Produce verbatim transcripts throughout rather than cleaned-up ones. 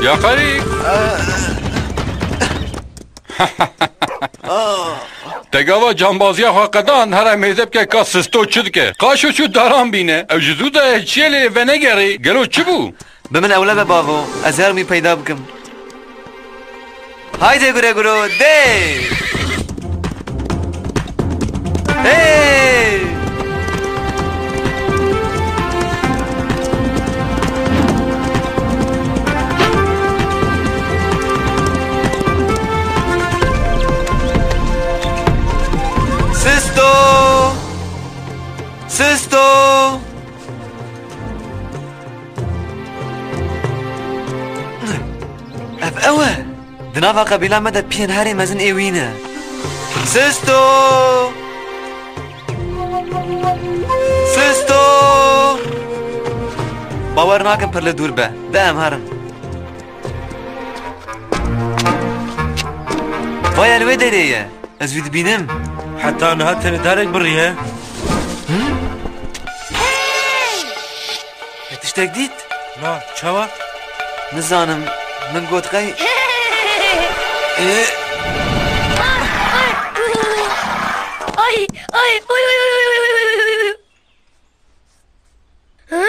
Ya xerî! Te gava cambaziya xwe qedan, here mêze bike ka Sisto çi dike. Qaşo çû daran bîne. Ew ji zû de çiyê lê venegerî. Gelo çi bû? Bi min ewle be bavo. Ez herim wî peyda bikim. Haydi gure guro, de! Hey! Sisto! Sisto! Ev ew e. Di nava qebîla me de piyên herî mezin ê wî ne. Sisto! Sisto! Bawer nakim pir li dûr be. De em herin. Vaya li wê derê ye. Ez wî dibînim. Heta niha tenê darek biriye. Te tiştek dît? Na, çawa? Nizanim, min got qey. Ê, Ay, ay, oy, oy, oy, oy, oy, oy, oy, oy. Hı?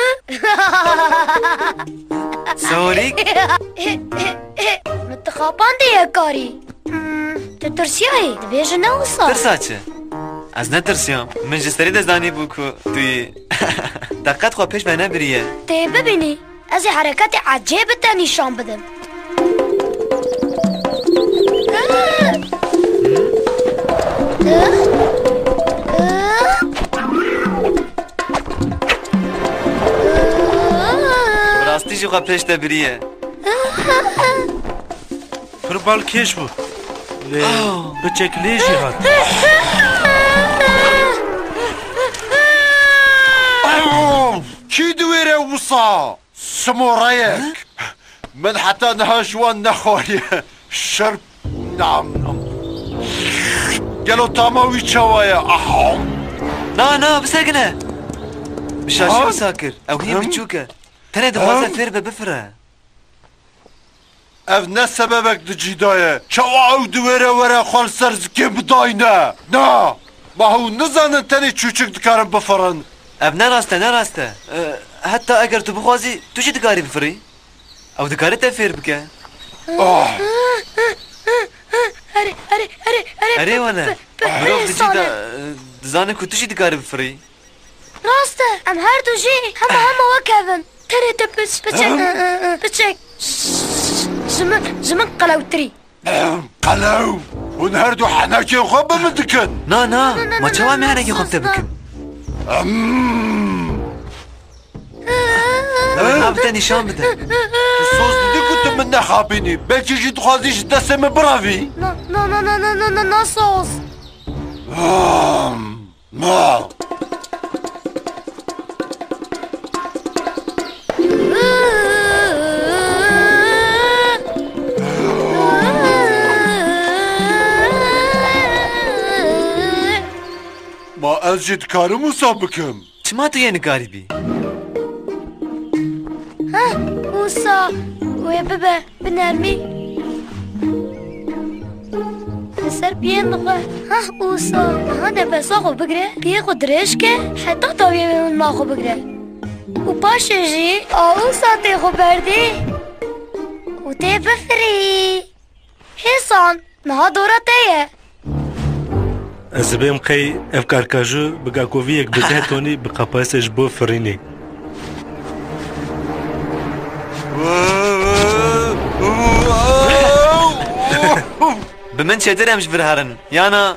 Sorîk? Min tu xapandî yekarî. Hmm, tu tirsiyayî, dibêje ne wisa. Tirsa çi? Ez netirsiyam. Min ji serî de zanîbû ku tu yî. Te qet xwe pêş me nebiriye. Tê bibînî. Ez ê hereketê ecêb te nîşan bidim. Bi rastî jî xwe pêş te biriye. Pir balkêş bû. Lê Oh. Piçek lê jî hat. Oh, kî diwêre wisa? Simoreyek. He? Min heta niha ji wan nexwariye. Şirp. Nam, nam. Gelo tama wî çawa ye? Aha. Na, na, bisekine. Bi şaşî Ha? wisa kir. Ew hîn Him? biçûk e. Tenê dixwaze Him? fêr be bifire. Ev ne sebebek di cî de ye. Çawa ew diwêre were xwe li ser zikê bidayne? Na! Ma hûn nizanin tenê çûçik dikarin bifirin? Ev ne rast e, ne rast e. E, heta eger tu bixwazî, tu jî dikarî bifirî. Ew dikare te fêr bike. Oh! Erê, erê, erê, erê, Erê wele. Pe-, pe-, Mirov di cî de, e, dizane ku tu jî dikarî bifirî. Rast e, em her du jî hema hema wek hev in. Tenê te piç, piçek, piçek. Ji min, ji min qelewtirî. Qelew! Hûn her du henekên xwe bi min dikin. Na, na, Na, na, na, ma na, çawa na, em ê na, henekên xwe bi te na. bikin? Em. Ew ê navê te nîşan bide. Tu soz didî ku tu min nexapînî. Belkî jî dixwazî ji destê min birevî. Na, na, na, soz. Am. Ma. Ma ez jî dikarim wisa bikim. Çima tu yê nikarîbî? Heh, wisa wê bibe. Bi nermî li ser piyên dixwe. Heh, wisa niha nefesa xwe bigire, piyê xwe dirêj ke, heta dawiyê wê milma xwe bigire. Û paşê jî a wisa tê xwe berdî û tê bifirî. Hêsan, niha dora te ye. Ez dibêm qey ev karkajû bi gakoviyek bi deh tonî bi qapayese ji bo firînê. Bi min çêtir em ji vir herin, yana?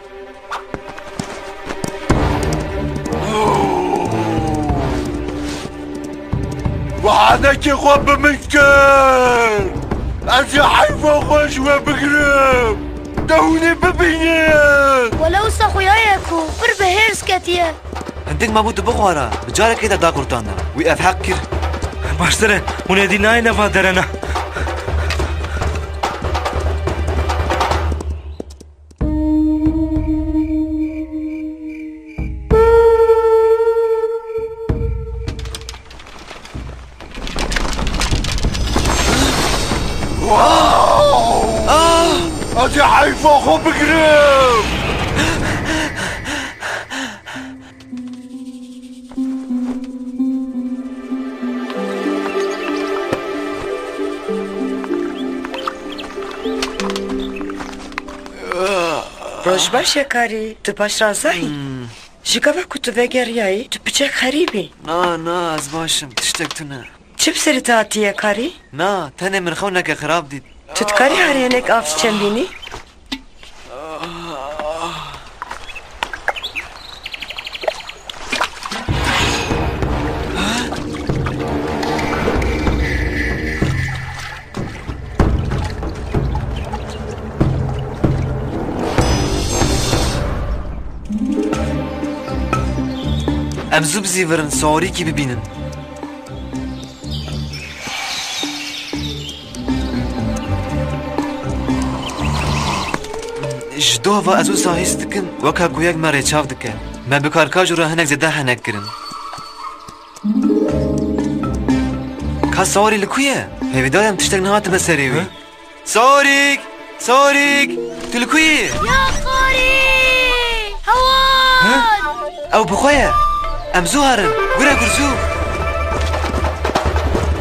Wehanekê xwe bi min kir. Ez ê heyfa xwe ji we bigirim. De hûn ê bibînin. Wele wisa xuya ye ku pir bi hêrs ketiye. Hindik mabû tu bixwara. Bi carekê de daqurtanda. Wî ev heq kir. Baştir e. Hûn êdî nayêne va derena. Ah! Ez ê heyfa xwe bigirim. Roj baş Yakarî, tu paşrazayî? Hmm. Ji gava ku tu vegeriyayî, tu piçek xerîb î. Na, na, ez baş im, tiştek tune. Çi bi serê te hatiye Yakarî? Na, tenê min xewneke xirab dît. Tu dikarî herê hinek av çend bînî? Em zû bizîvirin, Sorîkî bibînin. Ji doh ve ez wisa hîs dikim, weka ku yek me rêçav dike. Me bi Karkajo re hinek zêde henek kirin. Ka Sorî li ku ye? Hêvîdar im tiştek nehatime serê wî. Hi? Sorîk! Sorîk! Tu li ku yî? Yakarî! Hewan! Hi? Ew bi xwe ye. Em zû herin. Gure gur zû.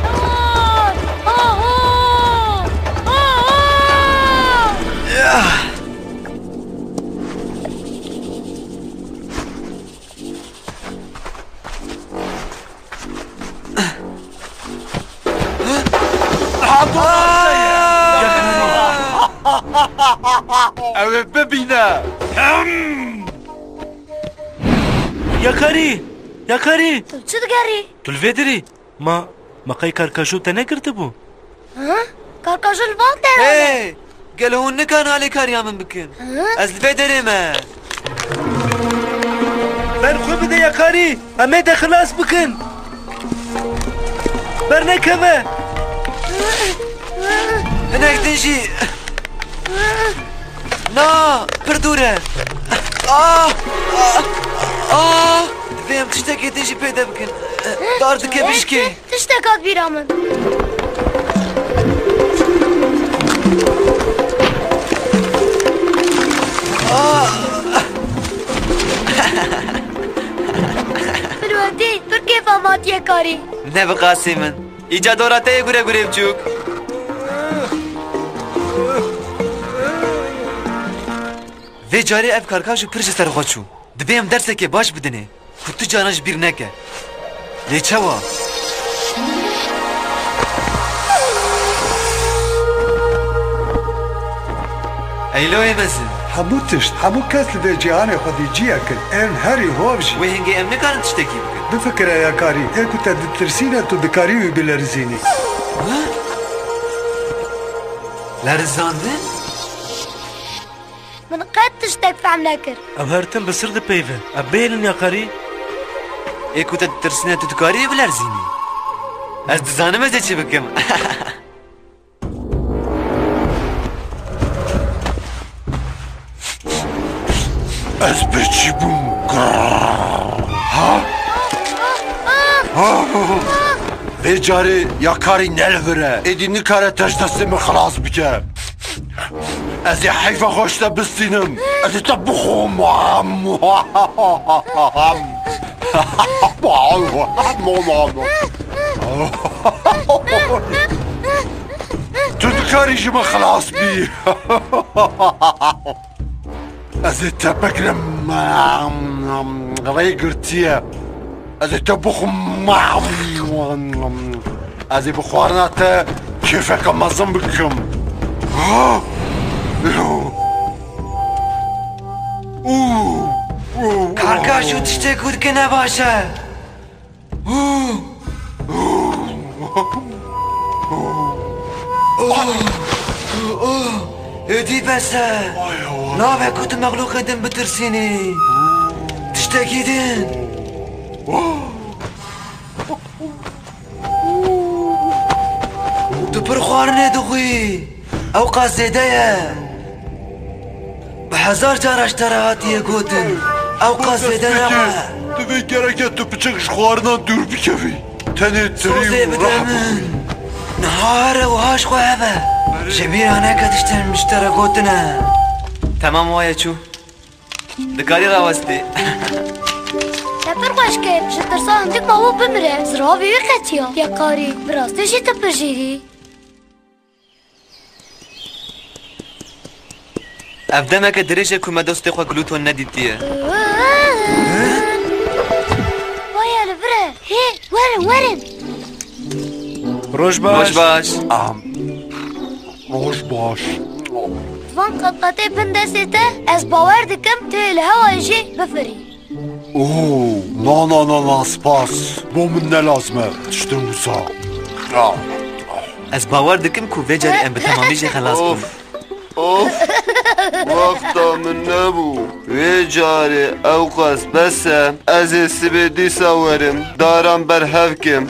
Hewan! Aho! Aho! Yah! Ew ê bibîne. Yakarî! Yakarî! Tu çi digerî? Tu li vê derê? Ma, ma qey Karkajo te negirtibû? Ha? Karkajo li van derê. Hey! Gelo hûn nikan alîkariya min bikin? Hı? Ez li vê derê me. Ber xwe bide Yakarî, em ê te xilas bikin. Bernekeve. Hinek din jî. Na, pir dûr e. Ah, ah, ah. Divê em tiştekê din jî pê de bikin. Dar dike bişkê. Tiştek hat bîra min. Firwetî, pir kêfa me hatiye Karî. Ne bi qasî min. Îca dora te yê gure gurê biçûk. Vê carê ev Karkajo pir ji ser xwe çû. Dibê em dersekê baş bidinê, ku tu carna ji bîr neke. Lê çawa? Eyloyê mezin. Hemû tişt, hemû kes li vê cîhanê xwedî ciyek in. Ên herî hov jî. Wê hingê em nikarin tiştekî bikin. Bifikire Yakarî, ê ku te ditirsîne tu dikarî wî bilerizînî. Ha? Lerizandin? Min qet tiştek fehm nekir. Ew her tim bi sir dipeyve. Em bêlin Yakarî. Ê ku te ditirsîne tu dikarî bilerzînî. Ez dizanim ez ê çi bikim. Ez birçî bûm. Ha? Ha? Vê carê Yakarî ne li vir e. Êdî nikare te ji destê min xilas bike. Ez ê heyfa xwe ji te bistînim. Ez ê te bixwim. Tu dikarî ji min xilas bî. Ez ê te bigirim. Rê girtiye. Ez ê te bixwim. Ez ê bi xwarina te kêfeke mezin bikim. Karkajo tiştê ku dike ne baş e. Êdî bes e. Nabe ku tu mexlûqê din bitirsînî. Tiştekî din. Tu pir xwarinê dixwî. Ew qas zêde ye. Bi hezar cara ji te re hatiye gotin. Ew qas zêde nebe. Divê gereke tu piçek ji xwarinan dûr bikevî. Tenê tirî û reh bixwî. Niha re wiha ji xwe hebe. Ji bîra neke tiştên ji te re gotine. Temam, waye çû. Dikarî rawestî. Te pir xweş kir. Ji tirsa hindik mawo bimire. Ziravê wî qetiya. Yekarî, bi rastî jî tu pir jêr î. Ev demeke dirêj e ku me dostê xwe Gluton nedîtiye. Vay, li vir e. Hê, werin, werin. Roj baş. Roj baş. Am. Roj baş. Van qetqetê bin destê te, ez bawer dikim tu yê li hewayê jî bifirî. Oo, na, na, na, na, spas. Bo min ne lazim e. Tiştin wisa. Ez bawer dikim ku vê carê em bi temamî jê xelas bûn. Of, of. Wexta min nebû. Vê carê ewqas bes e. Ez ê sibê dîsa werim. Daran berhev kim.